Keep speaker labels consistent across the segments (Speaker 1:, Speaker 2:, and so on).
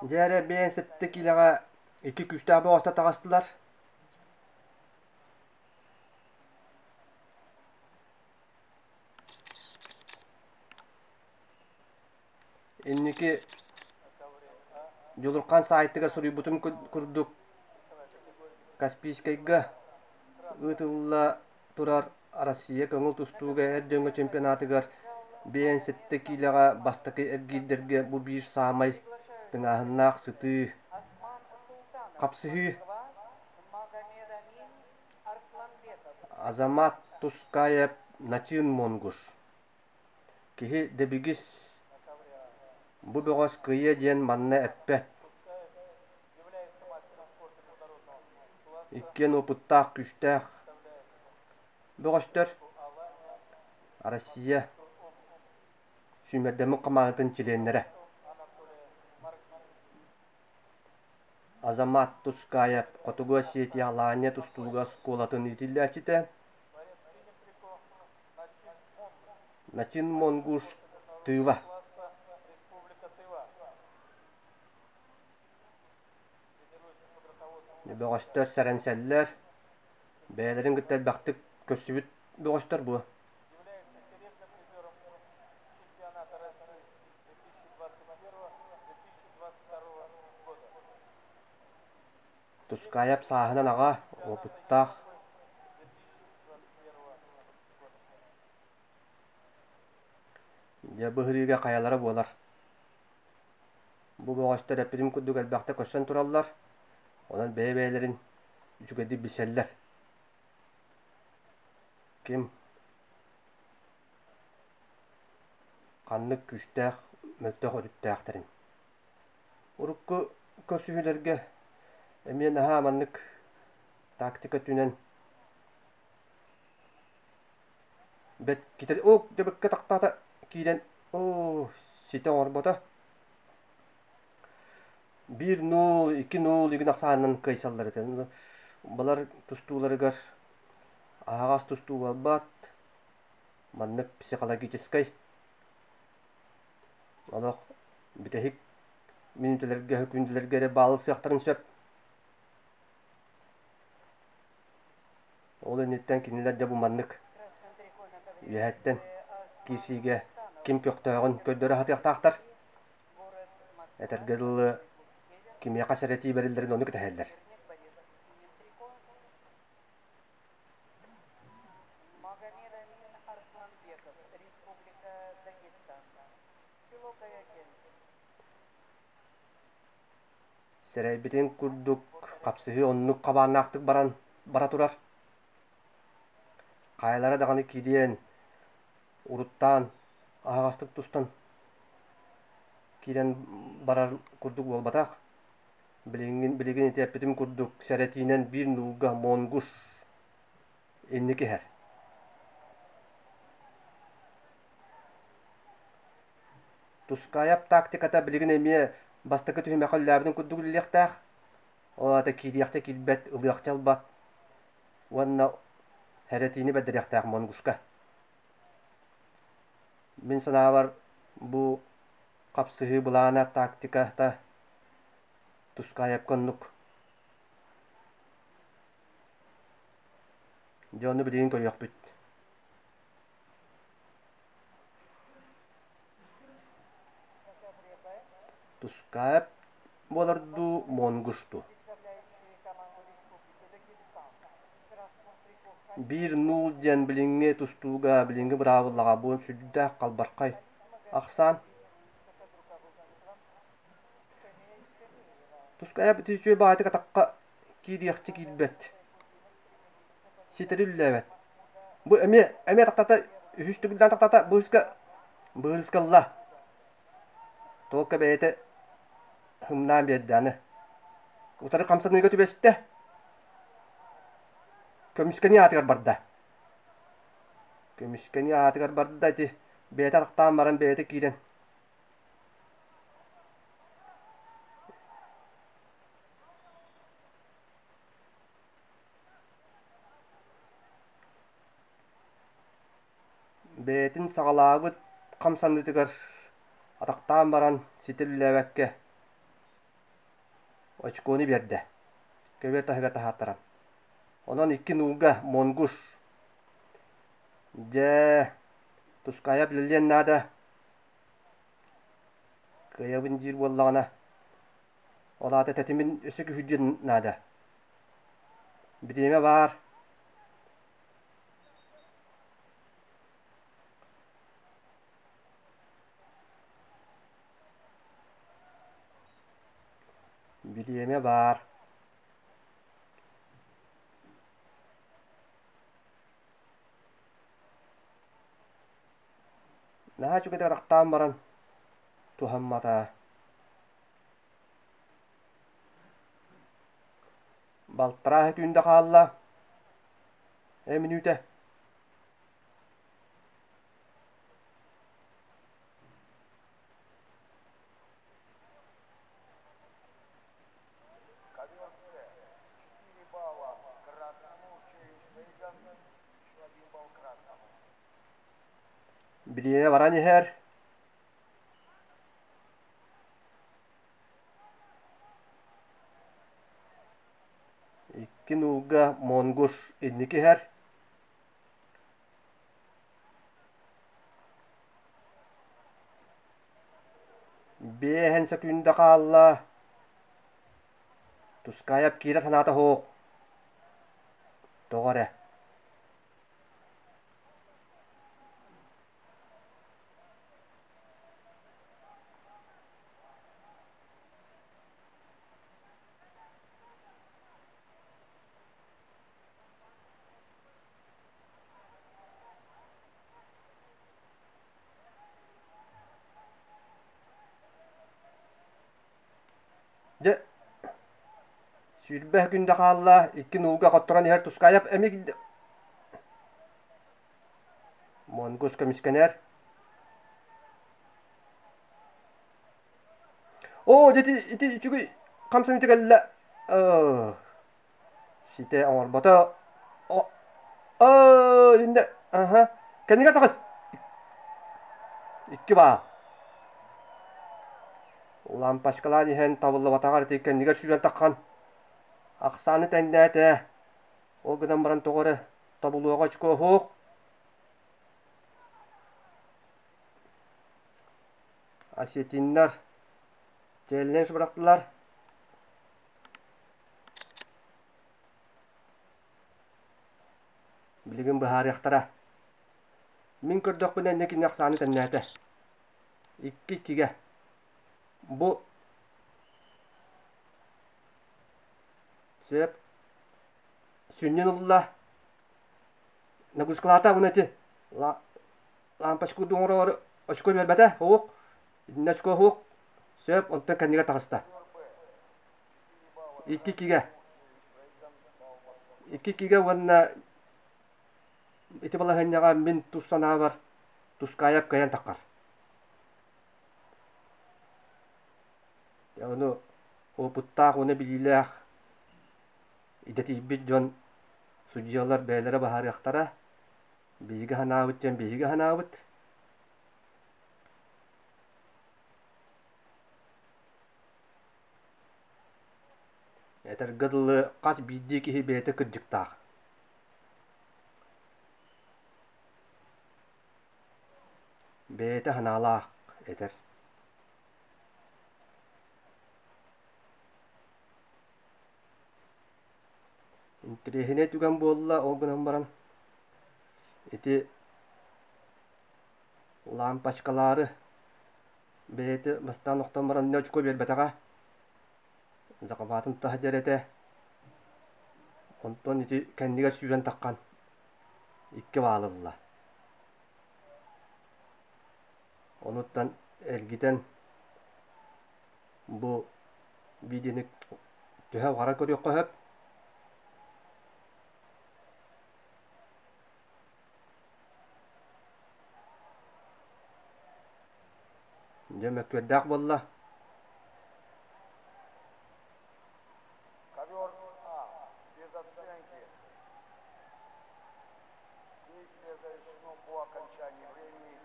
Speaker 1: Дьэ эрэ 57 киилэҕэ икки күүстээх бөҕөстөр таҕыстылар. Инники Дьулурхан саайтыгар суруйбутум курдук Каспийскайга ыытылла турар Россия көҥүл тустууга эр дьоҥҥо чемпионатыгар 57 киилэҕэ бастакы эргиирдэргэ бу биир саамай тыҥааһыннаах сытыы хапсыһыы. Азамат Тускаев Начыын Монгуш Киһи дэбигис бу бөҕөс кыайыа диэн манна эппэт. Иккиэн уопуттаах, күүстээх бөҕөстөр Россия сүүмэрдэммит хамаандатын чилиэннэрэ. Азамат Тускаев Хотугу Осетия Алания тустууга оскуолатын иитиллээччитэ. Начин Монгуш Тыва. Бөҕөстөр сэрэнсэллэр, бэйэлэрин кытта элбэхтик көрсүбүт бөҕөстөр буо. Тускаайап сааһынан аҕа, уопуттаах. Дьэ быһырыыга хайалара буолар. Бу бөҕөстөр эппитим курдук элбэхтэ көрсөн тураллар. Онон бэйэ-бэйэлэрин үчүгэйдик билсэллэр. Ким ханнык күүстээх, мөлтөх өрүттээхтэрин. Урукку көрсүһүүлэргэ эмиэ наһаа маннык тактика өттүнэн бэт китэл оо дьабыкка тахтаата киирэн оо ситэ оҥорбото. Биир нуул, икки нуул игин ахсаанынан кыайсаллар этэ. Балар тустууларыгар аһаҕас тустуу буолбат, маннык психологическай олох бүтэһик мүнүүтэлэргэ, күндүлэргэ эрэ баалысыахтарын сөп. Ол инниттэн кинилэр дьэ бу маннык үөһэттэн киирсиигэ ким көхтөөҕүн көрдөрө сатыахтаахтар. Этэргэ дылы, кимиэхэ сэрэтии бэриллэрин ону кэтэһэллэр. Сэрэйбитин курдук, хапсыһыы оннук хабааннаахтык баран бара турар. Хайалара даҕаны киириэн, уруттаан, аһаҕастык тустан киирэн барар курдук буолбатах. Билигин, билигин ити эппитим курдук, сэрэтиинэн биир нуулга монгуш инники иһэр. Тускаайап тактиката билигин эмиэ бастакы түһүмэххэ үлэлээбитин курдук үлэлиэхтээх. Ол аата киириэхчэ киирбэт, ылыахча ылбат уонна хэрэтиини бэрдэриэхтээх монгушка. Мин санаабар, бу хапсыһыы былаана, тактиката Тускаайапка оннук. Дьэ ону билигин көрүөхпүт. Тускаайап буолар дуу, Монгуш дуу? Биир нуул диэн билиҥҥи тустууга, билиҥҥи быраабылаҕа бу сүрдээх халбархай ахсаан. Тускаайап ити үчүгэй баҕайытык атахха киириэхчэ киирбэт, ситэри үллээбэт. Бу эмиэ эмиэ атахтата үһүс төгүллээн атахтата быыска быыска ылла. Туолка бэйэтэ һымнаан биэрдэ аны. Утары хамсаныыга түбэстэ. Көмүскэни аатыгар барда. Көмүскэни аатыгар барда ити бэйэтэ атахтаан баран бэйэтэ киирэн Бэйэтин саҕалаабыт хамсаныытыгар атахтаан баран ситэ үлэлээбэккэ. Очкону биэрдэ. Көбүөр таһыгар таһааттаран. Онон икки нуулга Монгуш. Дьэ, Тускаайап үлэлиэн наада. Кыайабын диир буоллаҕына, ол аата тэтимин өссө күһүйдүөн наада. Бириэмэ баар. Бириэмэ баар. Наһаа үчүгэйдик атахтаан баран туһаммата. Балтараа сөкүүндэ хаалла. Э мүнүүтэ.
Speaker 2: Ковер С. 4 балла красному, челлендж выигран, еще один балл красному.
Speaker 1: Бириэмэ баран иһэр. Икки нуулга Монгуш инники иһэр. Биэһэн сөкүүндэ хаалла. Тускаайап киирэр санаата суох. Тоҕо эрэ. Дьэ, 20 күндэ хаалла, икки нуулга хотторон иһэр Тускаайап эмиэ Монгуш көмүскэнэр. Оо, дьэ ити, ити үчүгэй хамсаныыта кэллэ. Ситэ оҥорбото. О, оо, иннэ, аха. Кэннигэр таҕыс. Икки баал. Лампочкалаан иһэн табыллыбатаҕар ити кэннигэр сүүрэн таххан ахсааны тэҥнээтэ. Ол гынан баран тоҕо эрэ тобулуоҕа очко суох. Осетиннар челлендж бырахтылар. Билигин быһаарыахтара. Мин көрдөхпүнэ иннэ кини ахсааны тэннээтэ. Икки иккигэ. Бу сөп сүнньүн ылла. Нагрузкалаата уонна ити лампочка курдук оҥороору очко биэрбэтэ, уһук. Итиннэ очко уһук. Сөп, онтон кэннигэр таҕыста. Икки иккигэ. Икки иккигэ уонна ити балаһыанньаҕа мин тус санаабар Тускаайап кыайан таххар. Ону опыттаах уонна билиилээх идэтийбит дьон судьуйалар бэйэлэрэ быһаарыахтара. Биһиги санаабыт диэн биһиги санаабыт. Этэргэ дылы, хас биирдии киһи бэйэтэ кырдьыктаах. Бэйэтэ санаалаах этэр. Интэриэһинэй түгэн буолла, ол гынан баран ити лампочкалаары бэйэтэ бастаан охтон баран очко биэрбэтэҕэ. Закабаатын таһдьар этэ. Онтон ити кэннигэр сүүрэн таххан икки баал ылла. Онуттан эргитэн бу видеоны төһө баҕарар көрүөххэ сөп. Дьэ мөккүөрдээх буолла.
Speaker 2: Ковер А. Без оценки. Действие завершено по окончании времени.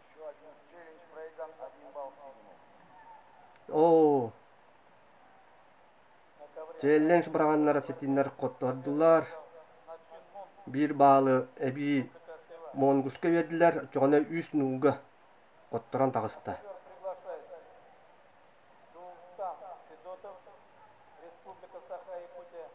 Speaker 2: Еще один челлендж проигран, один балл синему.
Speaker 1: Оо. Челлендж быраҕаннар осетиннар хоттордулар. Биир баалы эбии Монгушка биэрдилэр, оччоҕуна үс нуулга хотторон таҕыста.
Speaker 2: Дуулстан Федотов, Республика Саха-Якутия.